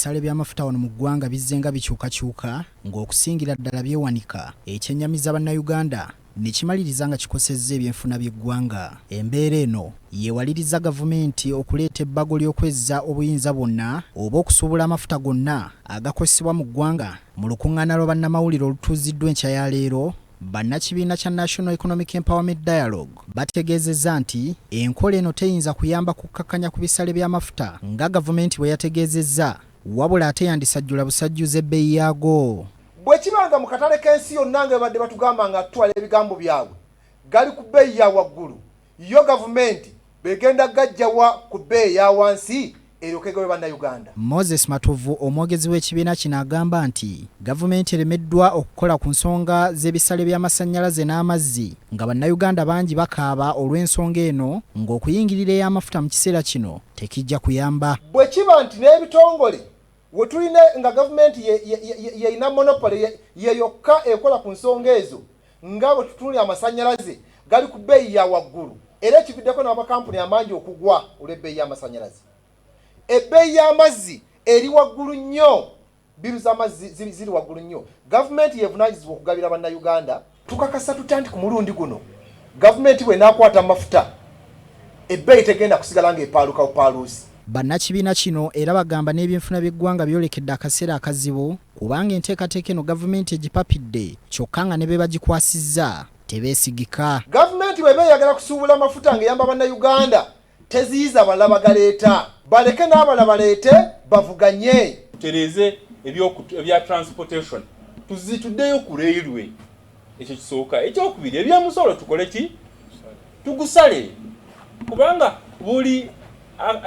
Ebisale by'amafuta wano mu ggwanga bizze nga bikyukakyuka ng'okusingira ddala byewanika, ekyennyamiza Bannayuganda ne kimaliriza nga kikosezza ebyenfuna by'eggwanga. Embeera eno y'ewalirizza gavumenti okuleeta ebbago ly'okwezza obuyinza bwonna oba okusuubula amafuta gonna agakozesebwa mu ggwanga. Mu lukungaana lwa bannamawulire olutuuziddwa enkya ya leero, bannakibiina kya National Economic Empowerment Dialogue bategeezezza nti enkola eno teyinza kuyamba kukkakkanya ku bisale by'amafuta nga gavumenti bwe yategeezezza, wabula ate yandisajjula busajjuza ebbeeyi yaago. Bwe kiba nga mu katale k'ensi yonna, nga babadde batugamba nga tutwala ebigambo byabwe, gali ku bbeeyi ya waggulu, yo gavumenti begenda gajjawa ku bbeeyi ya wansi eryoke egawe Bannayuganda? Moses Matovu, omwogezi w'ekibiina kino, agamba nti gavumenti eremeddwa okukola ku nsonga z'ebisale by'amasannyalaze n'amazzi nga Bannayuganda bangi bakaaba olw'ensonga eno, ng'okuyingirira ey'amafuta mu kiseera kino tekijja kuyamba. Bwe kiba nti n'ebitongole we tulina nga gavumenti yeyina monopoly, ye yokka ekola ku nsonga ezo, nga bwe tutunuulira amasannyalaze gali ku bbeeyi ya waggulu, era ekividdeko n'amakampuni amangi okugwa olw'ebbeeyi y'amasannyalaze, ebbeeyi y'amazzi eri waggulu nnyo, bill z'amazzi ziri waggulu nnyo, gavumenti yevunaanyizibwa okugabira Bannayuganda. Tukakasa tutya nti ku mulundi guno gavumenti bw'enaakwata amafuta, ebbeeyi tegenda kusigala ng'epaaluka bupaaluusi? Bannakibiina kino era bagamba n'ebyenfuna by'eggwanga byolekedde akaseera akazibu kubanga enteekateeka eno gavumenti egipapidde kyokka nga ne be bagikwasizza tebeesigika. Gavumenti bw'eba eyagala kusuubula amafuta ng'eyamba Bannayuganda, teziyiza balala bagaleeta, baleke n'abalala baleete bavuganye. Tutereeze ebya transportation, tuddeyo ku railway. Ekyo kisooka. Ekyokubiri, ebyemusolo tukole ki? Tugusale, kubanga buli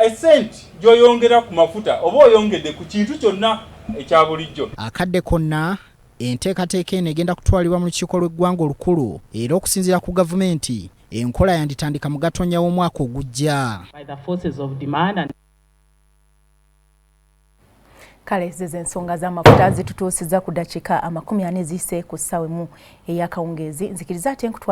esenti gy'oyongera ku mafuta oba oyongedde ku kintu kyonna ekya bulijjo. Akadde konna enteekateeka eno egenda kutwalibwa mu lukiiko lw'eggwanga olukulu, era okusinziira ku gavumenti enkola yanditandika mu Gatonnya w'omwaka ogujja. By the forces of demand and Kale zeze ensonga z'amafuta zitutuusiza ku dakiika 40 ziyise ku ssaawa 1 ey'akawungeezi. Nzikiriza ate nkutwala